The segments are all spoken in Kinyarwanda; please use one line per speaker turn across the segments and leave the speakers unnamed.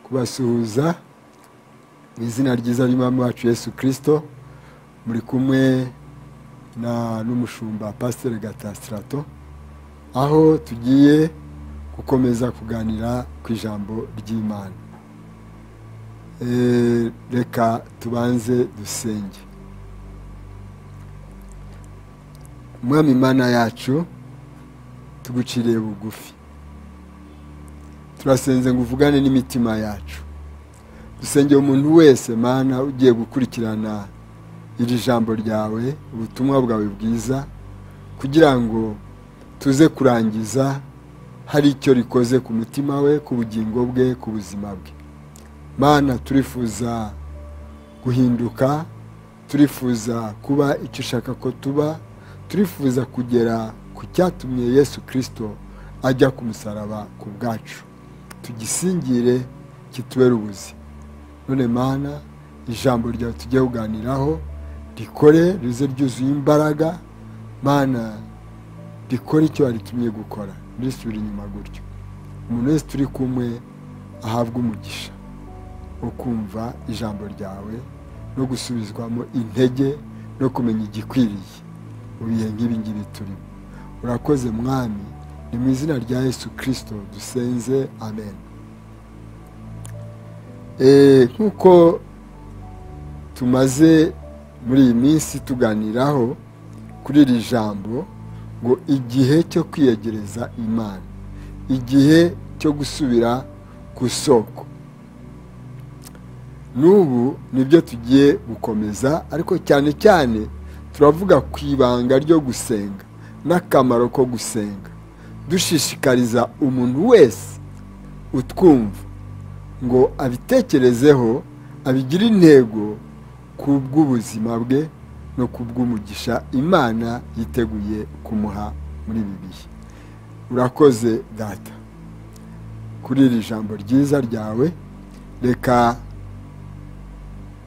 Kubasuhuza mu izina ryiza ry'Umwami wacu Yesu Kristo. Muri kumwe na n'umushumba Pasteur Gatastrato, aho tugiye gukomeza kuganira ku ijambo ry'Imana. Reka tubanze dusenge. Mwami Imana yacu, tuguciriye bugufi, turasenze ngo uvugane n'imitima yacu. Dusengeye umuntu wese Mana ugiye gukurikirana iri jambo ryawe, ubutumwa bwawe bwiza, kugira ngo tuze kurangiza hari icyo rikoze ku mutima we, ku bugingo bwe, ku buzima bwe. Mana, turifuza guhinduka, turifuza kuba icyo ushaka ko tuba, turifuza kugera ku cyatumye Yesu Kristo ajya ku musaraba ku bwacu, tugisingire kitubere ubuzima. None Mana, ijambo ryawe tugiye kuganiraho rikore, rize ryuzuye imbaraga. Mana, rikore icyo waritumye gukora, ntirisubire inyuma gutyo. Umuntu wese turi kumwe ahabwe umugisha wo kumva ijambo ryawe no gusubizwamo intege no kumenya igikwiriye mu bihe nk'ibi ngibi turimo. Urakoze Mwami, ni mu izina rya Yesu Kristo dusenze, amen. Nk'uko tumaze muri iyi minsi tuganiraho kuri iri jambo ngo igihe cyo kwiyegereza Imana, igihe cyo gusubira ku soko. N'ubu nibyo tugiye gukomeza, ariko cyane cyane turavuga ku ibanga ryo gusenga n'akamaro ko gusenga, dushishikariza umuntu wese utwumva ngo abitekerezeho, abigire intego ku bw'ubuzima bwe no ku bw'umugisha Imana yiteguye kumuha muri ibi bihe. Urakoze Data kuri iri jambo ryiza ryawe. Reka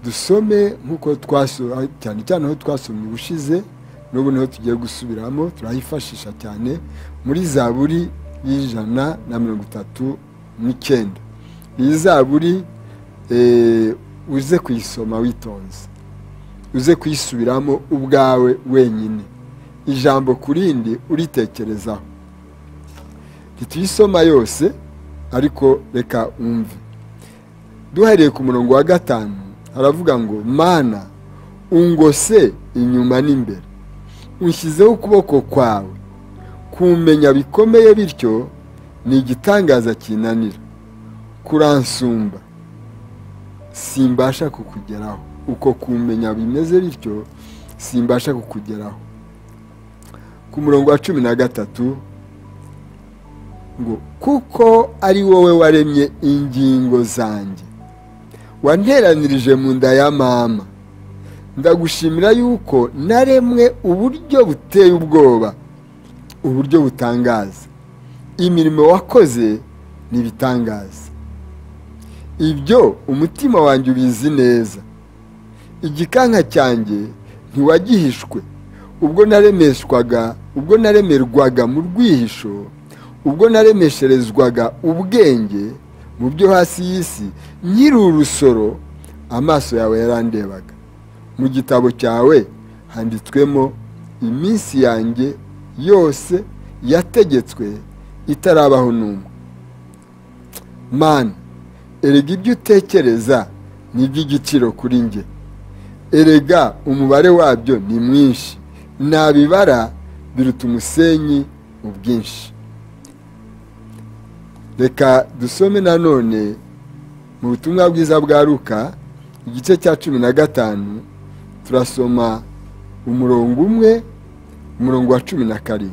dusome nk'uko twasoma, cyane cyane aho twasomye ubushize, n'ubu niho tugiye gusubiramo, turahifashisha cyane muri Zaburi y'139. Iyi Zaburi uze kuyisoma witonze, uze kuyisubiramo ubwawe wenyine, ijambo kurindi uritekerezaho. Ntituyisoma yose, ariko reka umve. Duhereye ku murongo wa 5 haravuga ngo: Mana, ungose inyuma n'imbere, unshyizeho ukuboko kwawe, kumenya bikomeye bityo ni igitangaza kinanira, kuransumba simbasha kukugeraho. Uko kumenya bimeze bityo simbasha kukugeraho. Ku murongo wa 13 ngo: kuko ari wowe waremye ingingo zanjye, wanteranirije mu nda ya mama, ndagushimira yuko naremwe uburyo buteye ubwoba, uburyo butangaza. Imirimo wakoze ni ibitangaza, ibyo umutima wanjye ubizi neza. Igikanka cyanjye ntiwagihishwe ubwo naremeshwaga, ubwo naremerwaga mu rwihisho, ubwo naremesherezwaga ubwenge mu byo hasi y'isi, nkiri urusoro amaso yawe yarandebaga. Mu gitabo cyawe handitswemo iminsi yanjye yose yategetswe itarabaho n'umwe. Mana, erega ibyo utekereza ni iby'igiciro kuri njye, erega umubare wabyo ni mwinshi, nabibara biruta umusenyi ubwinshi. Reka dusome nanone mu butumwa bwiza bwa Luka igice cya 15, turasoma umurongo umwe, umurongo wa 17.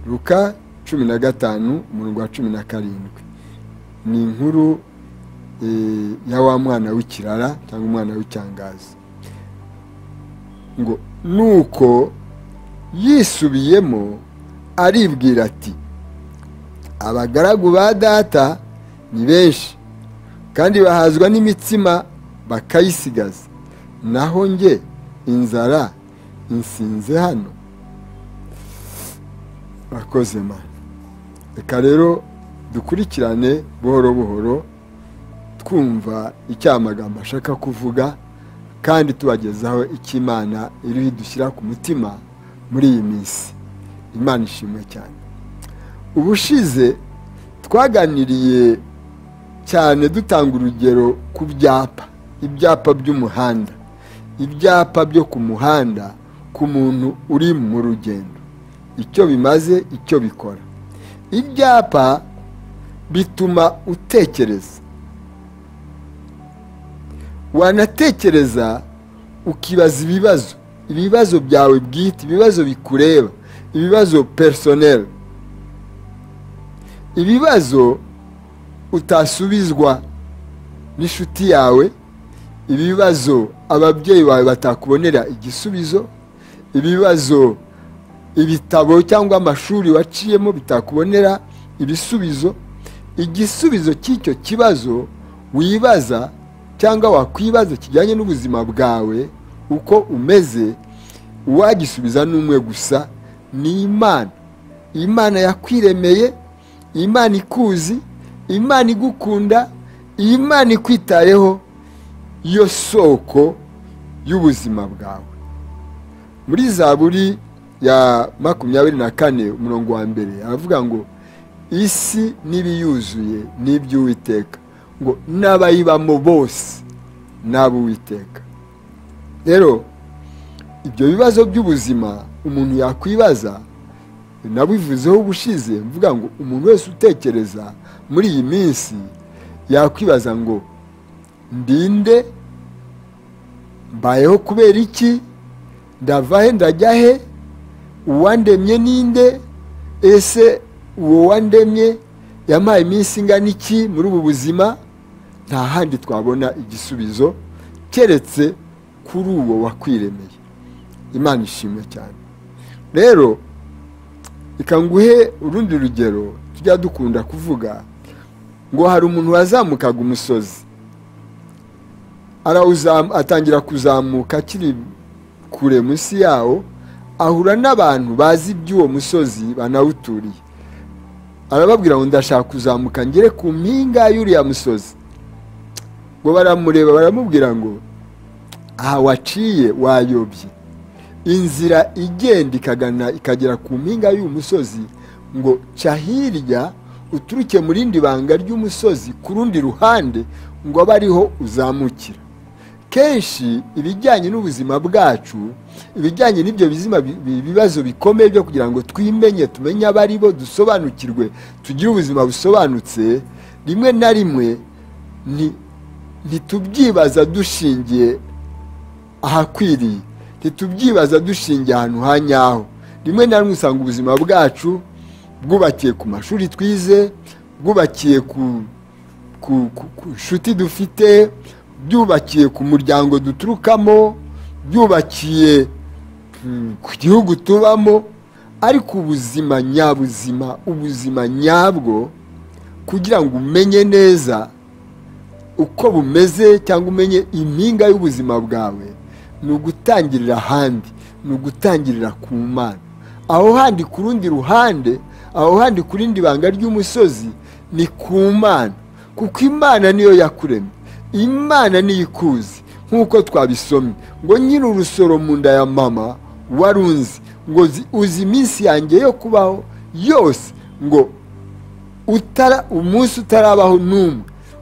Luka 15 umurongo wa 17 ni inkuru ya wa mwana w'ikirara cyangwa umwana w'icyangazi. Ngo nuko yisubiyemo aribwira ati: abagaragu ba data ni benshi, kandi bahazwa n'imitsima bakayisigaza, naho nge inzara insinze hano. Urakoze Mana. Reka rero Dukurikirane buhoro buhoro twumva icyo amagambo ashaka kuvuga, kandi tubagezaho icyo Imana iriho idushyira ku mutima muri iyi minsi. Imana ishimwe cyane. Ubushize twaganiriye cyane dutanga urugero ku byapa, ibyapa by'umuhanda, ibyapa byo ku muhanda ku muntu uri mu rugendo, icyo bimaze, icyo bikora. Ibyapa bituma utekereza, wanatekereza ukibaza ibibazo, ibibazo byawe bwite, ibibazo bikureba, ibibazo personnel, ibibazo utasubizwa n'inshuti yawe, ibibazo ababyeyi bawe batakubonera igisubizo, ibibazo ibitabo cyangwa amashuri waciyemo bitakubonera ibisubizo. Igisubizo cy'icyo kibazo wibaza cyangwa wakwibaza kijyanye n'ubuzima bwawe uko umeze, uwagisubiza n'umwe gusa, ni Imana. Imana yakwiremeye, Imana ikuzi, Imana igukunda, Imana ikwitayeho, yo soko y'ubuzima bwawe. Muri Zaburi ya 24 umurongo wa 1 aravuga ngo isi n'ibiyuzuye n'iby'Uwiteka, ngo n'abayibamo bose n'ab'Uwiteka. Rero ibyo bibazo by'ubuzima umuntu yakwibaza, nabivuzeho ubushize mvuga ngo umuntu wese utekereza muri iyi minsi yakwibaza ngo ndinde, mbayeho kubera iki, ndava he ndajya he, uwandemye ninde, ese uwo wandemye yampaye iminsi ingana iki muri ubu buzima? Nta handi twabona igisubizo keretse kuri uwo wakwiremeye. Imana ishimwe cyane. Rero reka nguhe urundi rugero tujya dukunda kuvuga ngo hari umuntu wazamukaga umusozi, atangira kuzamuka akiri kure munsi yawo, ahura n'abantu bazi iby'uwo musozi banawuturiye. Arababwira ngo ndashaka kuzamuka ngere ku mpinga y'uriya musozi. Ngo baramureba baramubwira ngo aha waciye wayobye, inzira igenda ikagana ikagera ku mpinga y'uyu musozi, ngo ca hirya uturuke mu rindi banga ry'umusozi ku rundi ruhande, ngo abe ariho uzamukira. Kenshi ibijyanye n'ubuzima bwacu, ibijyanye n'ibyo bizima bibazo bikomeye byo kugira ngo twimenye, tumenye abari bo, dusobanukirwe, tugire ubuzima busobanutse, rimwe na rimwe ntitubyibaza dushingiye ahakwiriye, ntitubyibaza dushingiye ahantu ha nyaho. Rimwe na rimwe usanga ubuzima bwacu bwubakiye ku mashuri twize, bwubakiye ku nshuti dufite, byubakiye ku muryango duturukamo, byubakiye ku gihugu tubamo. Ariko ubuzima nyabuzima, ubuzima nyabwo, kugira ngo umenye neza uko bumeze cyangwa umenye impinga y'ubuzima bwawe, ni ugutangirira ahandi, ni ugutangirira ku Mana. Aho handi ku rundi ruhande, aho handi ku rindi banga ry'umusozi, ni ku Mana, kuko Imana niyo yakuremye, Imana niyo ikuzi. Nk'uko twabisomye ngo nyiri urusoro mu nda ya mama warunzi, ngo uzi iminsi yanjye yo kubaho yose, ngo umunsi utarabaho n'umwe,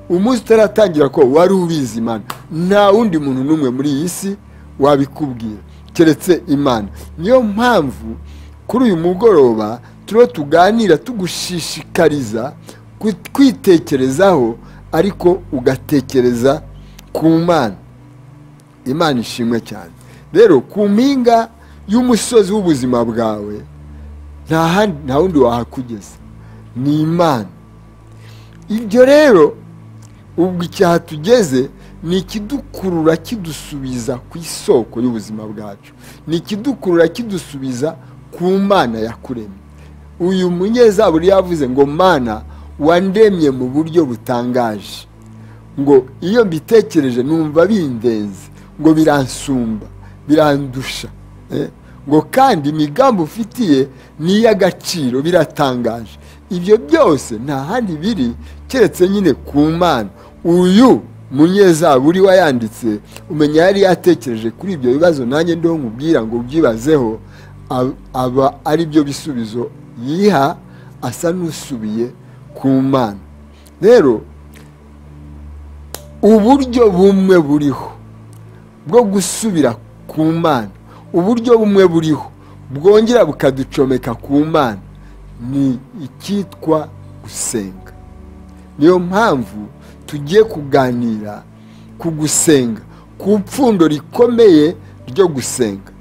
umunsi utaratangira ko wari ubizi Imana. Nta wundi muntu n'umwe muri iyi si wabikubwira keretse Imana. Niyo mpamvu kuri uyu mugoroba turiho tuganira tugushishikariza kwitekerezaho, ariko ugatekereza ku Mana. Imana ishimwe cyane. Rero ku mpinga y'umusozi w'ubuzima bwawe nta wundi wahakugeza, ni Imana. Ibyo rero ubwo icyaha tugeze ni ikidukurura kidusubiza ku isoko y'ubuzima bwacu, ni ikidukurura kidusubiza ku Mana yakuremye. Uyu munyezaburi yavuze ngo Mana wandemye mu buryo butangaje, ngo iyo mbitekereje numva bindenze, ngo biransumba, birandusha, ngo kandi imigambi ufitiye ni iy'agaciro, biratangaje. Ibyo byose nta handi biri keretse nyine ku Mana. Uyu munyezaburi wayanditse umenya yari yatekereje kuri ibyo bibazo, nanjye ndiho nkubwira ngo ubyibazeho, aba ari byo bisubizo yiha, asa n'usubiye ku Mana. Rero uburyo bumwe buriho bwo gusubira ku Mana, uburyo bumwe buriho bwongera bukaducomeka ku Mana, ni icyitwa gusenga. Niyo mpamvu tugiye kuganira ku gusenga, ku pfundo rikomeye ryo gusenga.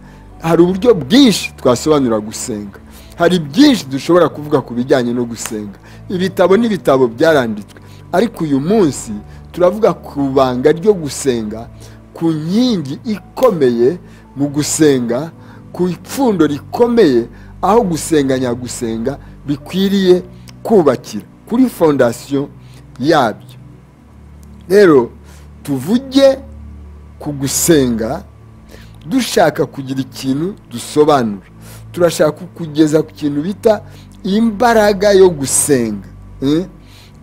Hari uburyo bwinshi twasobanura gusenga, hari byinshi dushobora kuvuga ku bijyanye no gusenga, ibitabo n'ibitabo byaranditswe, ariko uyu munsi turavuga ku banga ryo gusenga, ku nkingi ikomeye mu gusenga, ku ipfundo rikomeye aho gusenga nyagusenga bikwiriye kubakira, kuri fondasiyo yabyo. Rero tuvuge ku gusenga dushaka kugira ikintu dusobanura, turashaka kugeza ku kintu bita imbaraga yo gusenga.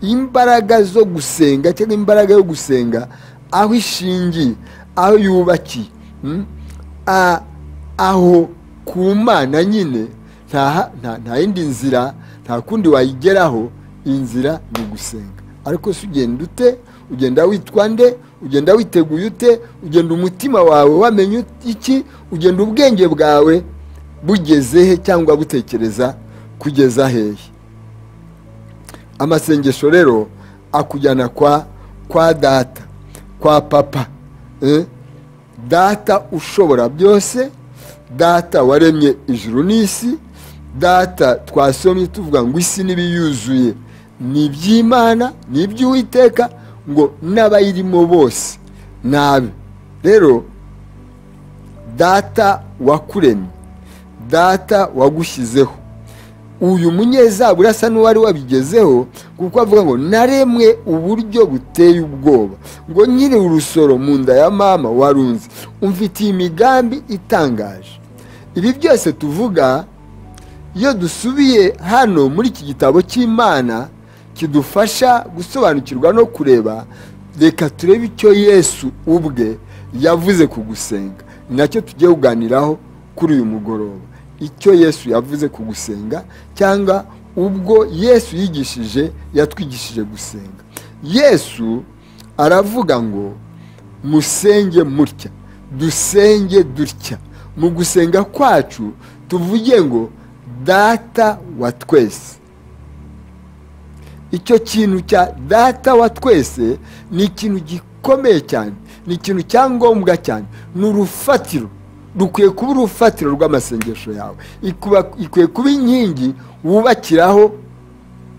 Imbaraga zo gusenga cyangwa imbaraga yo gusenga aho ishingiye, aho yubakiye, aho ku Mana nyine, nta yindi nzira, nta kundi wayigeraho, inzira ni gusenga. Ariko se ugenda ute? Ugenda witwa nde? Ugenda witeguye ute? Ugenda umutima wawe wamenye iki? Ugenda ubwenge bwawe bugeze he cyangwa butekereza kugeza hehe? Amasengesho rero akujyana kwa data, kwa papa, data ushobora byose, data waremye ijuru n'isi, data twasomye tuvuga ngo isi n'ibiyuzuye ni iby'Imana, ni iby'Uwiteka, ngo n'abayirimo bose nabe. Rero data wakuremye, data wagushyizeho, uyu munyezaburi asa n'uwari wabigezeho, kuko avuga ngo naremwe uburyo buteye ubwoba, ngo nkiri urusoro mu nda ya mama warunze, umfitiye imigambi itangaje. Ibi byose tuvuga iyo dusubiye hano muri iki gitabo cy'Imana kidufasha gusobanukirwa no kureba, reka turebe icyo Yesu ubwe yavuze ku gusenga, nacyo tugiye kuganiraho kuri uyu mugoroba. Icyo Yesu yavuze ku gusenga, cyangwa ubwo Yesu yigishije, yatwigishije gusenga. Yesu aravuga ngo musenge mutya, dusenge dutya. Mu gusenga kwacu tuvuge ngo data wa twese. Icyo kintu cya data wa twese ni ikintu gikomeye cyane, ni ikintu cyangombwa cyane, ni urufatiro, rukwiye kuba urufatiro rw'amasengesho yawe, ikwiye kuba inkingi wubakiraho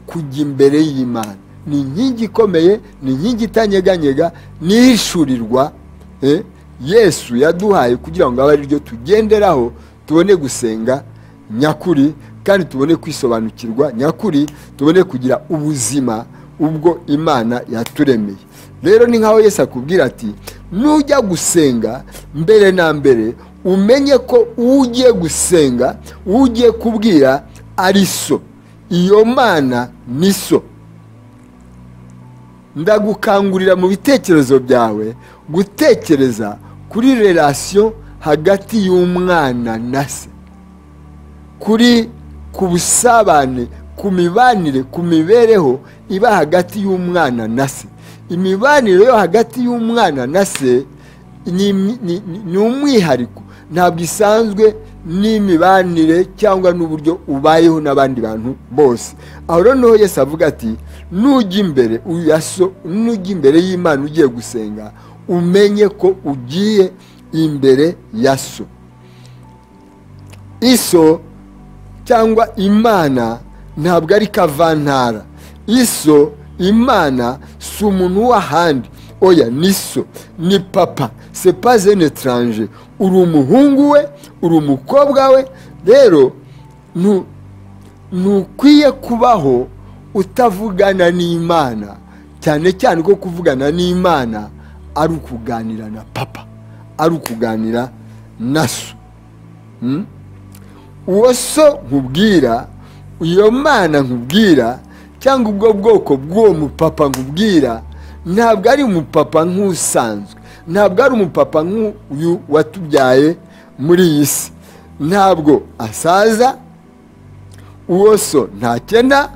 kujya imbere y'Imana. Ni inkingi ikomeye, ni inkingi itanyeganyega, nihishurirwa Yesu yaduhaye kugira ngo abe ariryo tugenderaho, tubone gusenga nyakuri, kandi tubone kwisobanukirwa nyakuri, tubone kugira ubuzima ubwo Imana yaturemeye. Rero ni nkaho Yesu akubwira ati nujya gusenga mbere na mbere umenye ko ugiye gusenga, ugiye kubwira ari so, iyo Mana ni so. Ndagukangurira mu bitekerezo byawe gutekereza kuri relation hagati y'umwana na se, kuri ku busabane, ku mibanire, ku mibereho iba hagati y'umwana na se. Imibanire yo hagati y'umwana na se ni umwihariko, ntabwo isanzwe n'imibanire cyangwa n'uburyo ubayeho n'abandi bantu bose. Aho rero niho Yesu avuga ati nujya imbere nujya imbere y'Imana ugiye gusenga, umenye ko ugiye imbere ya so. Iso cyangwa Imana ntabwo ari kavantara. Iso Imana si umuntu w'ahandi, oya, ni so, ni papa, c'est pas un étranger. Uri umuhungu we, uri umukobwa we. Rero ntukwiye kubaho utavugana n'Imana, cyane cyane ko kuvugana n'Imana ari ukuganira na papa, ari ukuganira na so. Uwo so nkubwira Iyo Mana nkubwira cyangwa ubwo bwoko bw'uwo mupapa nkubwira, ntabwo ari umupapa nk'usanzwe, ntabwo ari umupapa nk'uyu watubyaye muri iyi si. Ntabwo asaza, uwo so ntakena,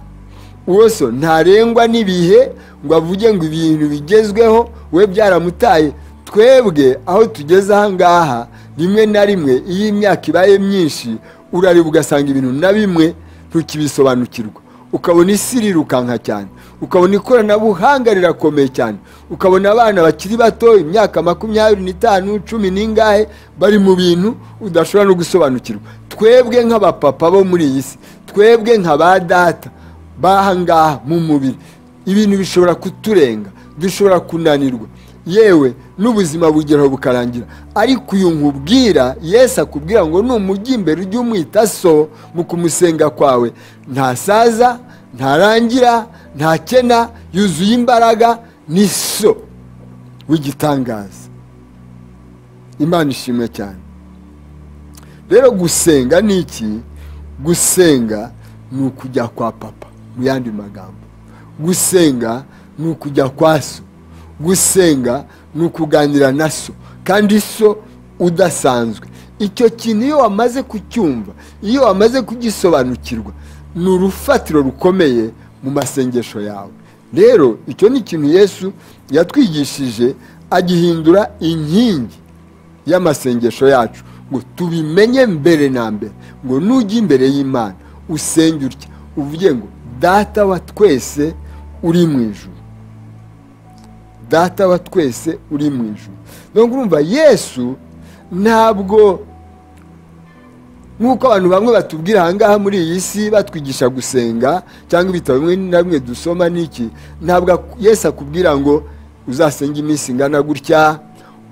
uwo so ntarengwa n'ibihe ngo avuge ngo ibintu bigezweho we byaramutaye. Twebwe aho tugeze aha ngaha, rimwe na rimwe iyo imyaka ibaye myinshi urareba ugasanga ibintu na bimwe ntukibisobanukirwa, ukabona isi irirukanka cyane, ukabona ikoranabuhanga rirakomeye cyane, ukabona abana bakiri bato imyaka 25, 10 n'ingahe bari mu bintu udashobora no gusobanukirwa. Twebwe nk'abapapa bo muri iyi si, twebwe nka ba data b'aha ngaha mu mubiri, ibintu bishobora kuturenga, dushobora kunanirwa, yewe n'ubuzima bugeraho bukarangira. Ariko uyu nkubwira, Yesu akubwira ngo numujya imbere ujye umwita so mu kumusenga kwawe, ntasaza, ntarangira, ntakena, yuzuye imbaraga, ni so w'igitangaza. Imana ishimwe cyane. Rero gusenga ni iki? Gusenga ni ukujya kwa papa, mu yandi magambo. Gusenga ni ukujya kwa so. Gusenga ni ukuganira na so, kandi so udasanzwe. Icyo kintu iyo wamaze kucyumva, iyo wamaze kugisobanukirwa, ni urufatiro rukomeye mu masengesho yawe. Rero icyo ni ikintu Yesu yatwigishije, agihindura inkingi y'amasengesho yacu, ngo tubimenye mbere na mbere, ngo nujya imbere y'Imana usenge utya, uvuge ngo Data wa twese uri mu ijuru, Data wa twese uri mu ijuru. Donc urumva Yesu ntabwo nk'uko abantu bamwe batubwira aha ngaha muri iyi si batwigisha gusenga cyangwa ibitabo bimwe na bimwe dusoma n'iki, ntabwo Yesu akubwira ngo uzasenge iminsi ingana gutya,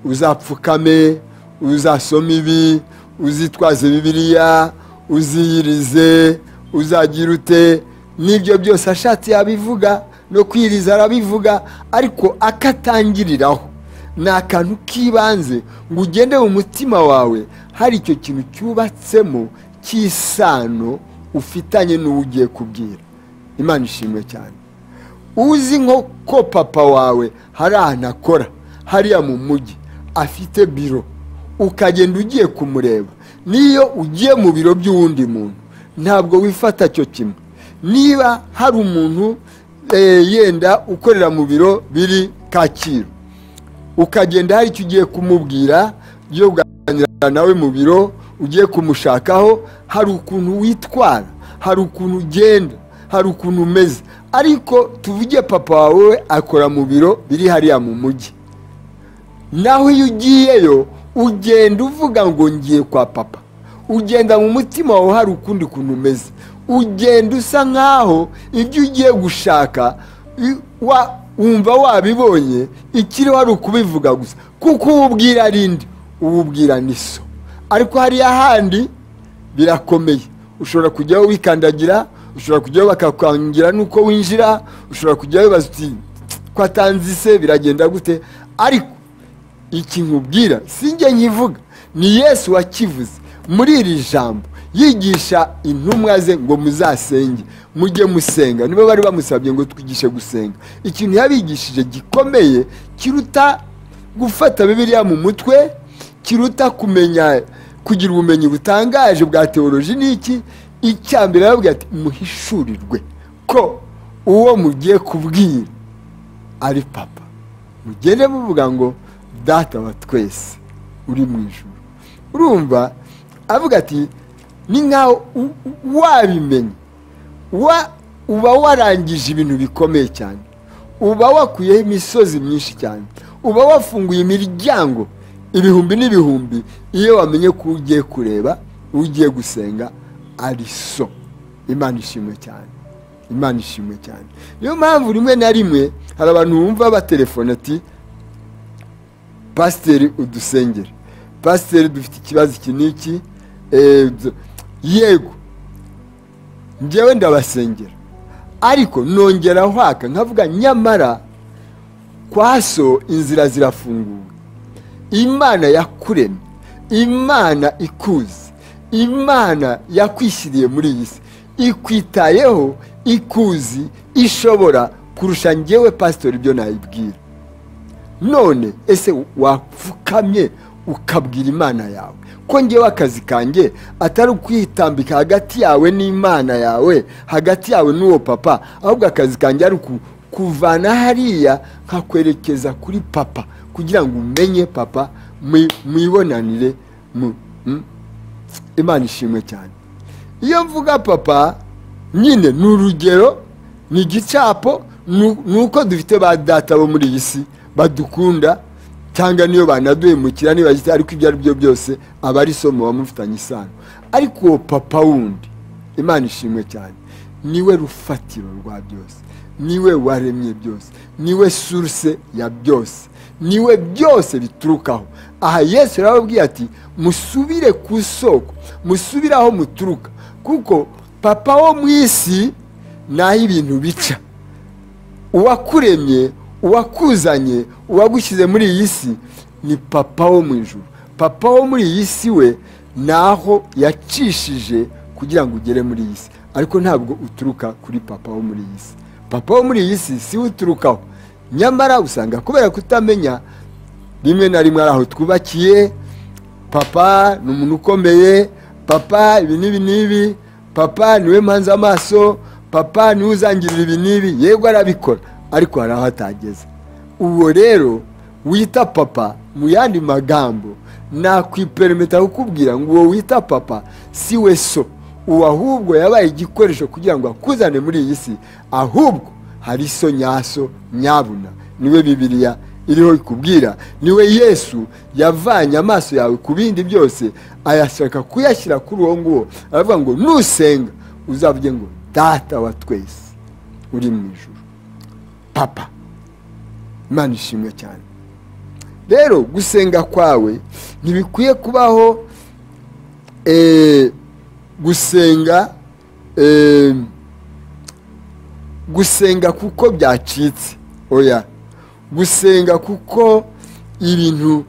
uzapfukame, uzasome ibi, uzitwaze Bibiliya, uziyirize, uzagira ute. N'ibyo byose ashatse yabivuga, no kwiriza arabivuga, ariko akatangiriraho ni akantu k'ibanze ngo ugende mu mutima wawe hari icyo kintu cyubatsemo cy'isano ufitanye n'uwo ugiye kubwira. Imana ishimwe cyane. Uzi nko ko papa wawe hari ahantu akora hariya mu mujyi, afite biro, ukagenda ugiye kumureba, niyo ugiye mu biro by'uwundi muntu ntabwo wifata cyo kimwe. Niba hari umuntu yenda ukorera mu biro biri Kacyiru, ukagenda hari icyo ugiye kumubwira, ugiye kuganira nawe mu biro, ugiye kumushakaho, hari ukuntu witwara, hari ukuntu ugenda, hari ukuntu umeze. Ariko tuvuge papa wawe akora mu biro biri hariya mu mujyi, naho iyo ugiyeyo ugenda uvuga ngo ngiye kwa papa, ugenda mu mutima wawe hari ukundi kuntu umeze, ugenda usa nkaho ibyo ugiye gushaka wumva wabibonye, ikiriho ari ukubivuga gusa, kuko uwubwira ari nde? Uwubwira ni so. Ariko hariya handi birakomeye, ushobora kujyaho wikandagira, ushobora kujyaho bakakwangira nuko winjira, ushobora kujyaho baza uti ko atanze se biragenda gute? Ariko iki nkubwira sinjye nkivuga, ni Yesu wakivuze muri iri jambo, yigisha intumwa ze ngo muzasenge, mujye musenga. Nibo bari bamusabye ngo twigishe gusenga. Ikintu yabigishije gikomeye kiruta gufata Bibiliya mu mutwe, kiruta kumenya kugira ubumenyi butangaje bwa teoloji n'iki. Icya mbere yarababwiye ati muhishurirwe ko uwo mugiye kubwira ari papa, mugende muvuga ngo Data wa twese uri mu ijuru. Urumva avuga ati ni nkaho wabimenye, uba warangije ibintu bikomeye cyane, uba wakuyeho imisozi myinshi cyane, uba wafunguye imiryango ibihumbi n'ibihumbi, iyo wamenye ko ugiye kureba, ugiye gusenga ari so. Imana ishimwe cyane, Imana ishimwe cyane. Niyo mpamvu rimwe na rimwe hari abantu bumva batelefone ati pasiteri udusengere, pasiteri dufite ikibazo iki n'iki. Yego njyewe ndabasengera, ariko nongeraho aka nkavuga nyamara kwa so inzira zirafunguwe. Imana yakuremye, Imana ikuzi, Imana yakwishyiriye muri iyi si, Ikwitayeho, ikuzi, ishobora kurusha njyewe pasitori ibyo nayibwira. None ese wapfukamye ukabwira Imana yawe ko njyewe akazi kanjye atari ukwitambika hagati yawe n'Imana yawe, hagati yawe n'uwo papa, ahubwo akazi kanjye ari kuvana hariya nkakwerekeza kuri papa kugira ngo umenye papa, mwibonanire. Imana ishimwe cyane. Iyo mvuga papa nyine ni urugero, ni igicapo, nuko dufite ba data bo muri iyi si badukunda, cyangwa niyo banaduhemukira niba bagite, ariko ibyo ari byo byose aba ari somo bamufitanye isano. Ariko uwo papa wundi, Imana ishimwe cyane, niwe rufatiro rwa byose, niwe waremye byose, niwe source ya byose, niwe byose biturukaho. Aha Yesu yarababwiye ati musubire ku soko, musubire aho muturuka, kuko papa wo mu isi naho ibintu bica. Uwakuremye, uwakuzanye, uwagushyize muri iyi si ni papa wo mu ijuru. Papa wo muri iyi si we naho yacishije kugira ngo ugere muri iyi si, ariko ntabwo uturuka kuri papa wo muri iyi si. Papa wo muri iyi si si uturukaho. Nyamara usanga kubera kutamenya, rimwe na rimwe aho twubakiye, papa ni umuntu ukomeye, papa ibi n'ibi n'ibi, papa niwe mpanze amaso, papa niwe uzangirira ibi n'ibi. Yego arabikora, ariko hari aho atageze. Uwo rero wita papa, mu yandi magambo nakwiperimeta kukubwira ngo uwo wita papa si we so, uwo ahubwo yabaye igikoresho kugira ngo akuzane muri iyi si. Ahubwo hari so nyaso nyabuna, niwe Bibiliya iriho ikubwira, niwe Yesu yavanye amaso yawe ku bindi byose ayashaka kuyashyira kuri uwo nguwo. Aravuga ngo nusenga uzavuge ngo data wa twese uri mu ijuru, papa. Imana ishimwe cyane. Rero gusenga kwawe ntibikwiye kubaho gusenga gusenga kuko byacitse, oya, gusenga kuko ibintu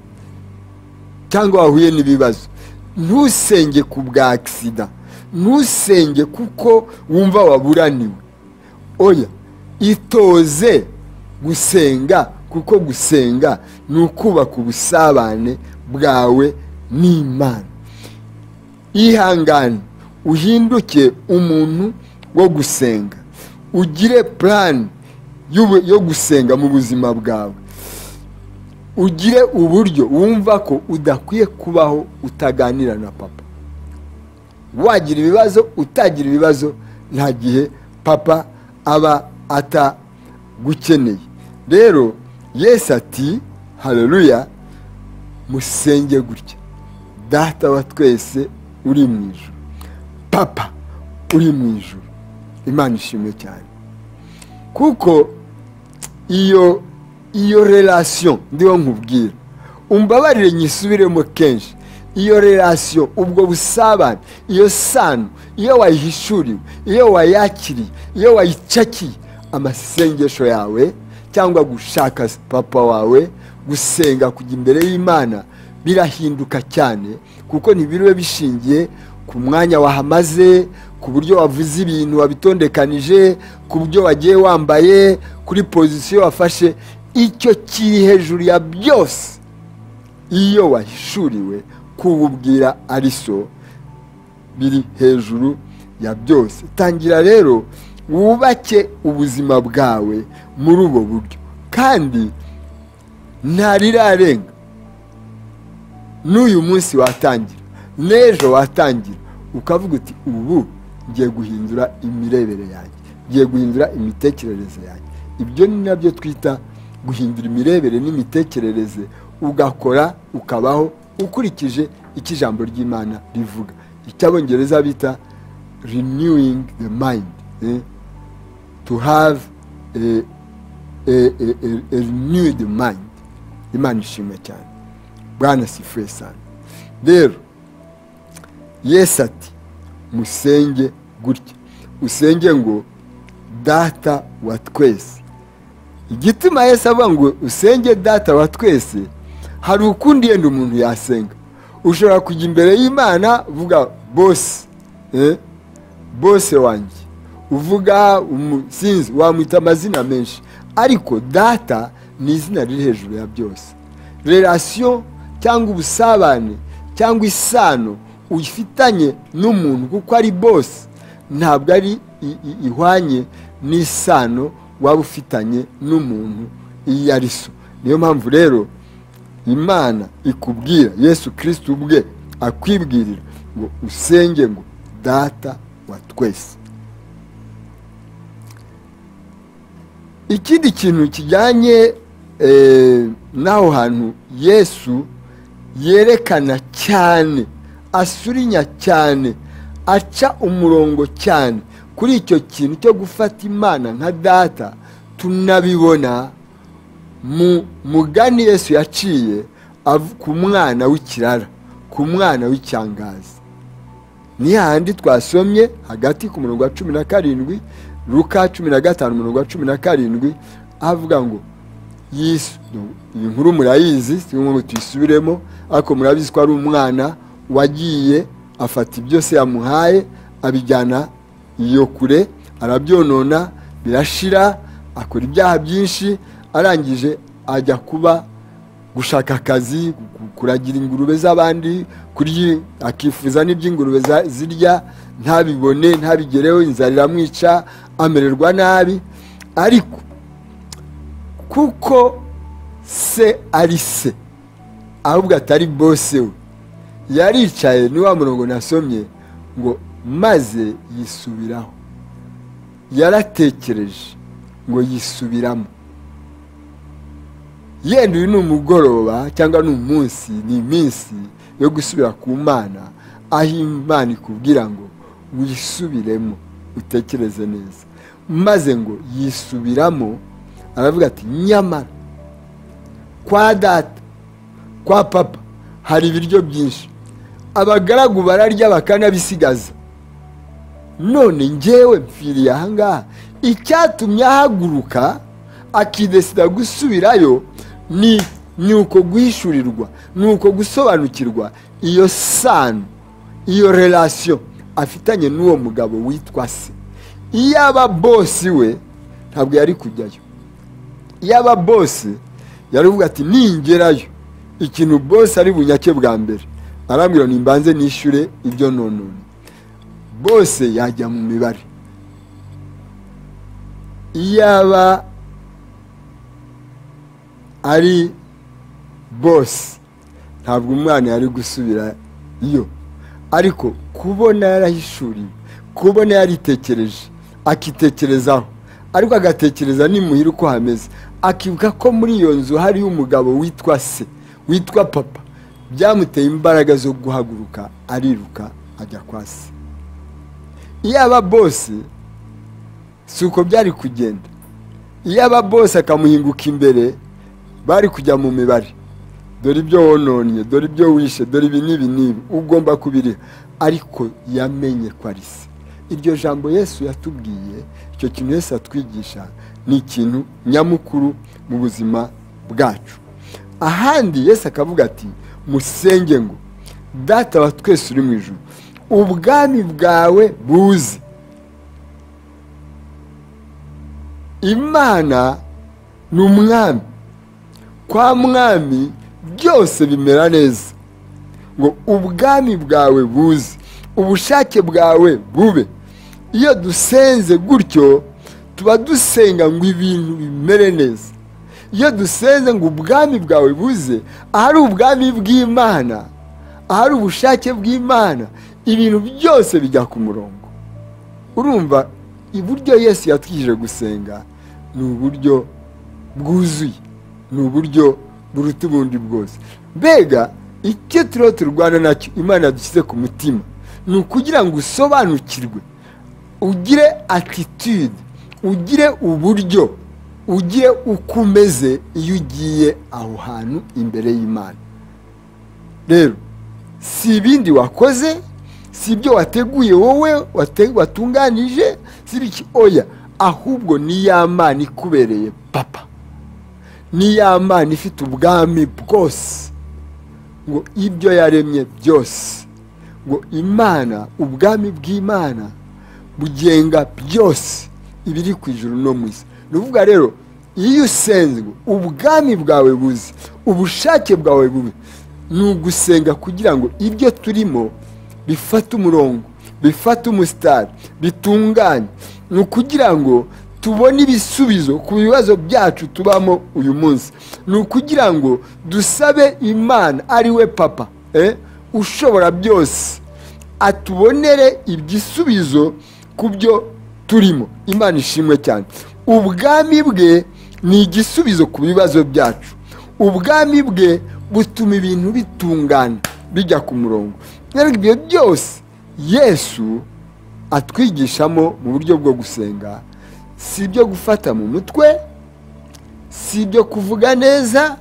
cyangwa wahuye n'ibibazo. Ntusenge ku bwa accident, ntusenge kuko wumva waburaniwe, oya. Itoze gusenga, kuko gusenga ni ukubaka ubusabane bwawe n'Imana. Ihangane uhinduke umuntu wo gusenga, ugire plan yo gusenga mu buzima bwawe, ugire uburyo wumva ko udakwiye kubaho utaganira na papa. Wagira ibibazo, utagira ibibazo, nta gihe papa aba atagukeneye. Rero Yesu ati haleluya, musenge gutya: data wa twese uri mu ijuru, papa uri mu ijuru. Imana ishimwe cyane, kuko iyo relation ndiho nkubwira, umbabarire nyisubiremo kenshi, iyo relation, ubwo busabane, iyo sano, iyo wayihishuriwe, iyo wayakiriye, iyo wayicakiye, amasengesho yawe cyangwa gushaka papa wawe, gusenga kujya imbere y'Imana birahinduka cyane, kuko ntibiriwe bishingiye ku mwanya wahamaze, ku buryo wavuze ibintu wabitondekanije, ku buryo wagiye wambaye, kuri position wafashe. Icyo kiri hejuru ya byose, iyo wahishuriwe kuwubwira ari so, biri hejuru ya byose. Tangira rero wubake ubuzima bwawe muri ubwo buryo, kandi ntarirarenga. N'uyu munsi watangira, n'ejo watangira, ukavuga uti ubu ngiye guhindura imirebere yanjye, ngiye guhindura imitekerereze yanjye. Ibyo ni nabyo twita guhindura imirebere n'imitekerereze, ugakora ukabaho ukurikije icyo ijambo ry'Imana rivuga, icyo Abongereza bita renewing the mind, to have a renewed mind. Imana ishimwe cyane. Bwana sifiwe sana. Rero Yesu ati musenge gutya, usenge ngo data wa twese. Igituma Yesu avuga ngo usenge data wa twese, hari ukundi yenda umuntu yasenga. Ushobora kujya imbere y'Imana uvuga boss, bose wanjye, uvuga sinzi, wamwita amazina menshi, ariko data ni izina riri hejuru ya byose. Relation cyangwa ubusabane cyangwa isano uyifitanye n'umuntu kuko ari boss, ntabwo ari ihwanye n'isano waba ufitanye n'umuntu iyo ari so. Niyo mpamvu rero Imana ikubwira, Yesu Kristo ubwe akwibwirira ngo usenge ngo data wa twese. Ikindi kintu kijyanye n'aho hantu Yesu yerekana cyane, asurinya cyane, aca umurongo cyane kuri icyo kintu cyo gufata Imana nka data, tunabibona mu mugani Yesu yaciye ku mwana w'ikirara, ku mwana w'icyangazi. Ni handi twasomye hagati ku murongo wa 17, Luka 15 umurongo wa 17, avuga ngo Yesu, iyi nkuru murayizi, si ngombwa ngo tuyisubiremo, ariko murabizi ko ari umwana wagiye afata ibyo se yamuhaye abijyana iyo kure, arabyonona birashira, akora ibyaha byinshi, arangije ajya kuba gushaka akazi, kuragira ingurube z'abandi, kurya akifuza n'iby'ingurube zirya ntabibone, ntabigereho, inzara iramwica, amererwa nabi. Ariko kuko se ari se, ahubwo atari bose we, yaricaye, ni wa murongo nasomye ngo maze yisubiraho. Yaratekereje ngo yisubiramo. Yenda uyu ni umugoroba cyangwa ni umunsi, ni iminsi yo gusubira ku Mana, aho Imana ikubwira ngo wisubiremo, utekereze neza. Maze ngo yisubiramo, aravuga ati nyamara kwa data, kwa papa hari ibiryo byinshi, abagaragu bararya bakanabisigaza, none njyewe mpfiriye aha ngaha. Icyatumye ahaguruka akidesida gusubirayo ni uko guhishurirwa, ni uko gusobanukirwa iyo sano, iyo relation afitanye n'uwo mugabo witwa se. Iyaba bosi we ntabwo yari kujyayo. Iyaba bosi yari kuvuga ati ningerayo, ikintu bosi ari bunyake bwa mbere arambwira nimbanze nishyure ibyo nonone, bose yajya mu mibare. Iyaba ari bosi ntabwo umwana yari gusubira iyo, ariko kubona yarahishuriwe, kubona yaritekereje, akitekerezaho, ariko agatekereza nimuhira uko hameze, akibuka ko muri iyo nzu hari umugabo witwa se, witwa papa, byamuteye imbaraga zo guhaguruka ariruka ajya kwa se. Iyaba bosi si uko byari kugenda. Iyaba bosi akamuhinguka imbere, bari kujya mu mibare, dore ibyo wononye, dore ibyo wishe, dore ibi n'ibi n'ibi, ugomba kubiriha. Ariko yamenye ko ari se. Iryo jambo Yesu yatubwiye, icyo kintu Yesu atwigisha ni ikintu nyamukuru mu buzima bwacu. Ahandi Yesu akavuga ati musenge ngo data wa twese uri mu ijuru, ubwami bwawe buze. Imana ni umwami, kwa mwami byose bimera neza. Ngo ubwami bwawe buze, ubushake bwawe bube. Iyo dusenze gutyo tuba dusenga ngo ibintu bimere neza. Iyo dusenze ngo ubwami bwawe buze, ahari ubwami bw'Imana, ahari ubushake bw'Imana, ibintu byose bijya ku murongo. Urumva iburyo Yesu yatwigishije gusenga ni uburyo bwuzuye, ni uburyo buruta ubundi bwose. Mbega icyo turiho turwana nacyo Imana yadushyize ku mutima ni ukugira ngo usobanukirwe, ugire attitude, ugire uburyo, ugire uko umeze iyo ugiye aho hantu imbere y'Imana. Rero si ibindi wakoze, si ibyo wateguye wowe watunganije, si ibiki, oya, ahubwo ni ya Mana ikubereye papa, ni ya Mana ifite ubwami bwose, ngo ibyo yaremye byose, ngo Imana, ubwami bw'Imana bugenga byose ibiri ku ijuru no mu isi. Ni ukuvuga rero iyo usenze ngo ubwami bwawe buze, ubushake bwawe bube, ni ugusenga kugira ngo ibyo turimo bifate umurongo, bifate umusitari, bitunganye. Ni ukugira ngo tubone ibisubizo ku bibazo byacu tubamo uyu munsi. Ni ukugira ngo dusabe Imana ari we papa ushobora byose, atubonere igisubizo ku byo turimo. Imana ishimwe cyane. Ubwami bwe ni igisubizo ku bibazo byacu. Ubwami bwe butuma ibintu bitungana bijya ku murongo. Rero ibyo byose Yesu atwigishamo mu buryo bwo gusenga, si ibyo gufata mu mutwe, si ibyo kuvuga neza,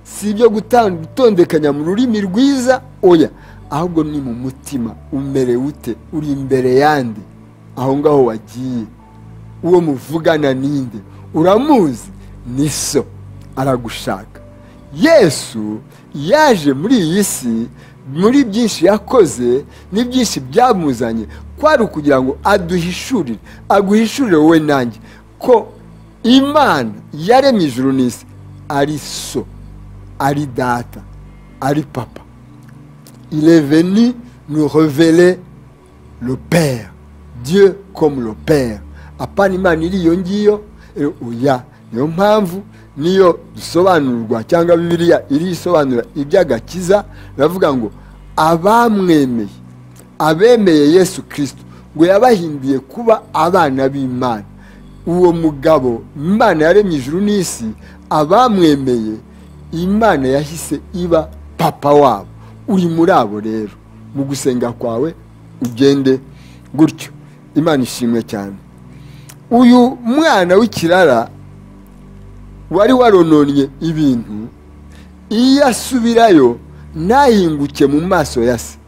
si ibyo gutondekanya mu rurimi rwiza, oya, ahubwo ni mu mutima. Umerewe ute? Uri imbere yande? Aho ngaho wagiye, uwo muvugana ninde? Uramuzi? Ni so, aragushaka. Yesu yaje muri iyi si, muri byinshi yakoze n'ibyinshi byamuzanye, kwari ukugira ngo aduhishurire, aguhishurire wowe nanjye ko Imana yaremye ijuru n'isi ari so, ari data, ari papa. Il est venu nous révéler le Père, Dieu comme le Père. Apana Imana iri iyo ngiyo, oya. Niyo mpamvu niyo dusobanurwa cyangwa Bibiliya iri isobanura iby'agakiza, bavuga ngo abamwemeye, abemeye Yesu Kristo, ngo yabahinduye kuba abana b'Imana. Uwo mugabo Imana yaremye ijuru n'isi, abamwemeye Imana yahise iba papa wabo. Uri muri abo rero, mu gusenga kwawe ugende gutyo. Imana ishimwe cyane. Uyu mwana w'ikirara wari warononye ibintu, iyo asubirayo ntahinguke mu maso ya se,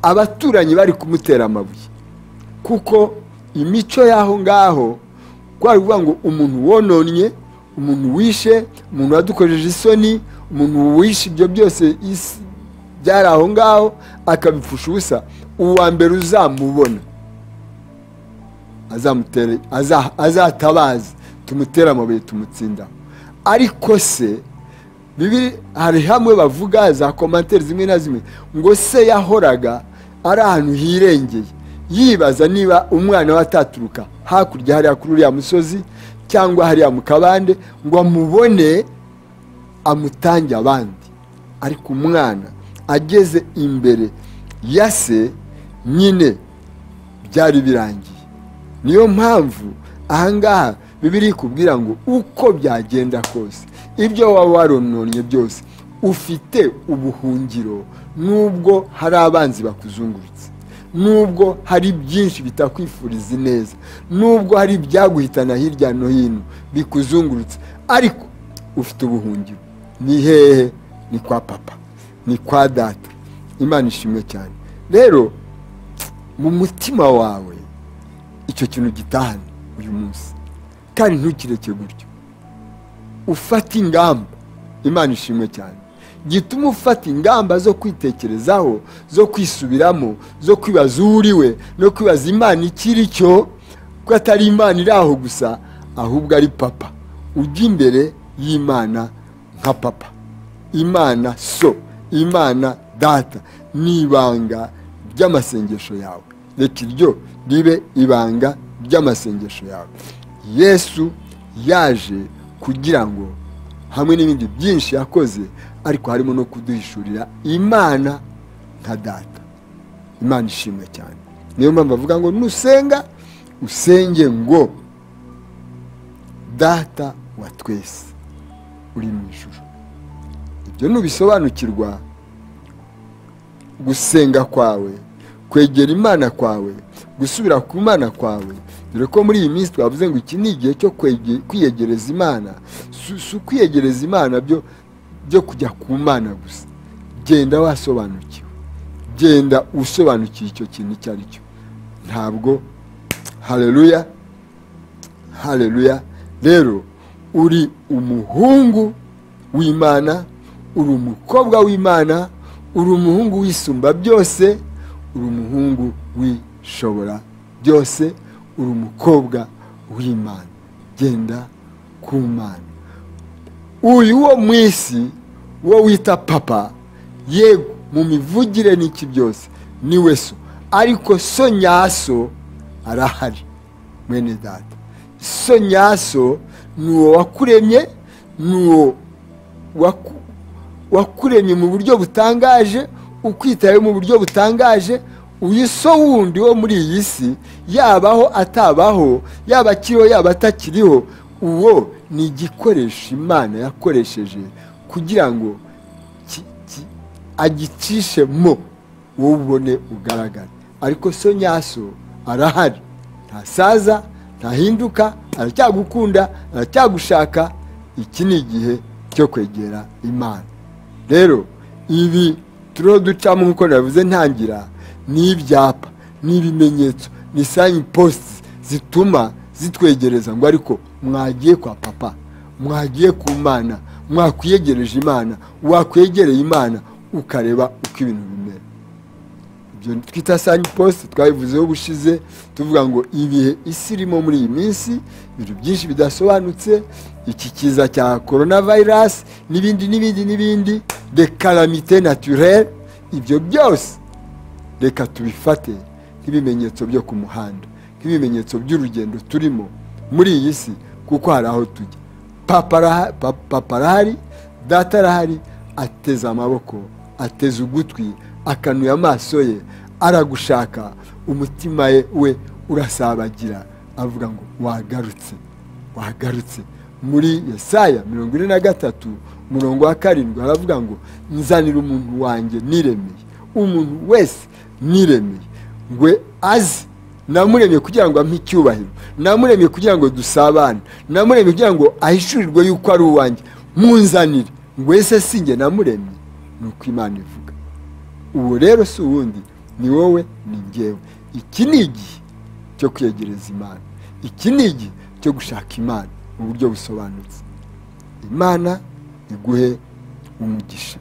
abaturanyi bari kumutera amabuye, kuko imico y'aho ngaho kwari kuvuga ngo umuntu wononye, umuntu wishe, umuntu wadukojeje isoni, umuntu wishe ibyo byose byari aho ngaho akabipfusha ubusa, uwa mbere uzamubona azamutere, azatabaza, tumutere amabuye tumutsinda. Ariko se Bibiri hari hamwe bavuga za commentaires zimwe na zimwe ngo se yahoraga ari ahantu hirengeye, yibaza niba umwana we ataturuka hakurya hariya kuri uriya musozi cyangwa hariya mu kabande ngo amubone amutange abandi. Ariko umwana ageze imbere ya se nyine byari birangiye. Niyo mpamvu ahangaha Bibiri ikubwira ngo uko byagenda kose, ibyo waba warononye byose, ufite ubuhungiro, nubwo hari abanzi bakuzungurutse, nubwo hari byinshi bitakwifuriza neza, nubwo hari ibyaguhitana hirya no hino bikuzungurutse, ariko ufite ubuhungiro. Ni hehe? Ni kwa papa, ni kwa data. Imana ishimwe cyane. Rero mu mutima wawe icyo kintu gitahane uyu munsi, kandi ntukireke gutyo. Ufata ingamba. Imana ishimwe cyane. Gituma ufata ingamba zo kwitekerezaho, zo kwisubiramo, zo kwibaza uriwe, no kwibaza Imana ikiri cyo, ko atari Imana iri aho gusa, ahubwo ari papa. Ujya imbere y'Imana nka papa, Imana so, Imana data. Ni ibanga ry'amasengesho yawe. Reka iryo ribe ibanga ry'amasengesho yawe. Yesu yaje kugira ngo hamwe n'ibindi byinshi yakoze, ariko harimo no kuduhishurira Imana nka data. Imana ishimwe cyane. Niyo mpamvu avuga ngo nusenga usenge ngo data wa twese uri mu ijuru. Ibyo nubisobanukirwa, gusenga kwawe, kwegera Imana kwawe, gusubira ku Mana kwawe, dore ko muri iyi minsi twavuze ngo iki ni igihe cyo kwiyegereza Imana. Si ukwiyegereza Imana byo kujya ku Mana gusa. Genda wasobanukiwe, genda usobanukiwe icyo kintu icyo ari cyo. Ntabwo, haleluya, haleluya. Rero uri umuhungu w'Imana, uri umukobwa w'Imana, uri umuhungu w'isumba byose, uri umuhungu w'ishobora byose, uri umukobwa w'Imana, genda ku Mana. Uyu wo mu isi wo wita papa, yego mu mivugire n'iki byose niwe so, ariko so nyaso arahari mwene data. So nyaso ni uwo wakuremye, ni uwo wakuremye mu buryo butangaje, ukwitaye mu buryo butangaje. Uyu so wundi wo muri iyi si, yabaho atabaho, yaba akiriho yaba atakiriho, uwo ni igikoresho Imana yakoresheje kugira ngo agicishe mo wowe ubone ugaragara. Ariko so nyaso arahari, ntasaza, ntahinduka, aracyagukunda, aracyagushaka. Iki ni igihe cyo kwegera Imana. Rero ibi turiho ducamo nk'uko nabivuze ntangira, ni ibyapa, ni ibimenyetso, ni sign posts zituma zitwegereza ngo ariko mwagiye kwa papa, mwagiye ku Mana, mwakwiyegereje Imana, wakwegereye Imana ukareba uko ibintu bimera. Ibyo twita sign post twabivuzeho ubushize, tuvuga ngo ibihe isi irimo muri iyi minsi, ibintu byinshi bidasobanutse, iki kiza cya coronavirus n'ibindi n'ibindi n'ibindi, de calamité naturelle, ibyo byose reka tubifate nk'ibimenyetso byo ku muhanda, nk'ibimenyetso by'urugendo turimo muri iyi si, kuko hari aho tujya. Papa arahari, data arahari, ateze amaboko, ateze ugutwi, akanuye amaso ye, aragushaka, umutima we urasabagira, avuga ngo wagarutse, wagarutse. Muri Yesaya 43 umurongo wa 7 aravuga ngo nzanira umuntu wanjye niremeye, umuntu wese niremeye, ngwe azi namuremye kugira ngo ampe icyubahiro, namuremye kugira ngo dusabane, namuremye kugira ngo ahishurirwe yuko ari uwanjye, munzanire ngwese sinjye namuremye. Nuko Imana ivuga. Uwo rero si uwundi, ni wowe, ni njyewe. Iki ni igihe cyo kwiyegereza Imana, iki ni igihe cyo gushaka Imana mu buryo busobanutse. Imana iguhe umugisha.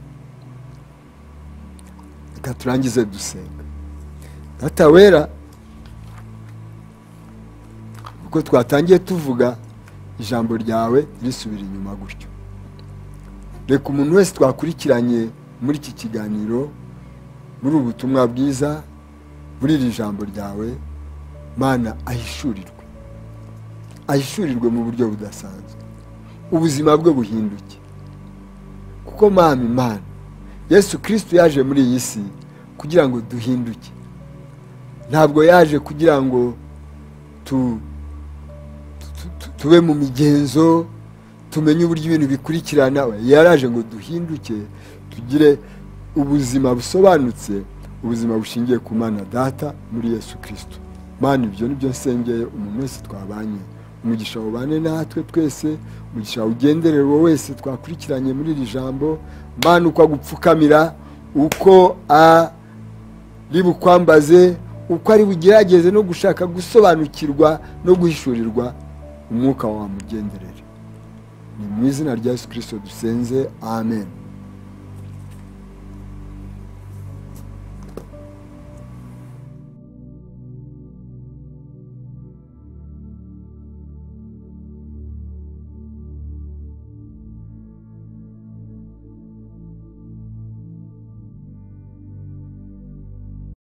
Reka turangize dusenga. Data wera, uko twatangiye tuvuga ijambo ryawe risubira inyuma gutyo, reka umuntu wese twakurikiranye muri iki kiganiro, muri ubu butumwa bwiza, muri iri jambo ryawe, Mana ahishurirwe, ahishurirwe mu buryo budasanzwe, ubuzima bwe buhinduke. Kuko Mama Imana, Yesu Kristo yaje muri iyi si kugira ngo duhinduke. Ntabwo yaje kugira ngo tube mu migenzo, tumenye uburyo ibintu bikurikirana. Yaraje ngo duhinduke, tugire ubuzima busobanutse, ubuzima bushingiye ku Mana Data muri Yesu Kristo. Mana, ibyo nibyo nsengeye umuntu wese twabanye. Umugisha ubane natwe twese, umugisha ugenderere wowe wese twakurikiranye muri iri jambo. Mana, uko agupfukamira, uko ari bukwambaze, uko ari bugerageze no gushaka gusobanukirwa no guhishurirwa, umwuka wamugenderere. Ni mu izina rya Yesu Kristo dusenze, amen.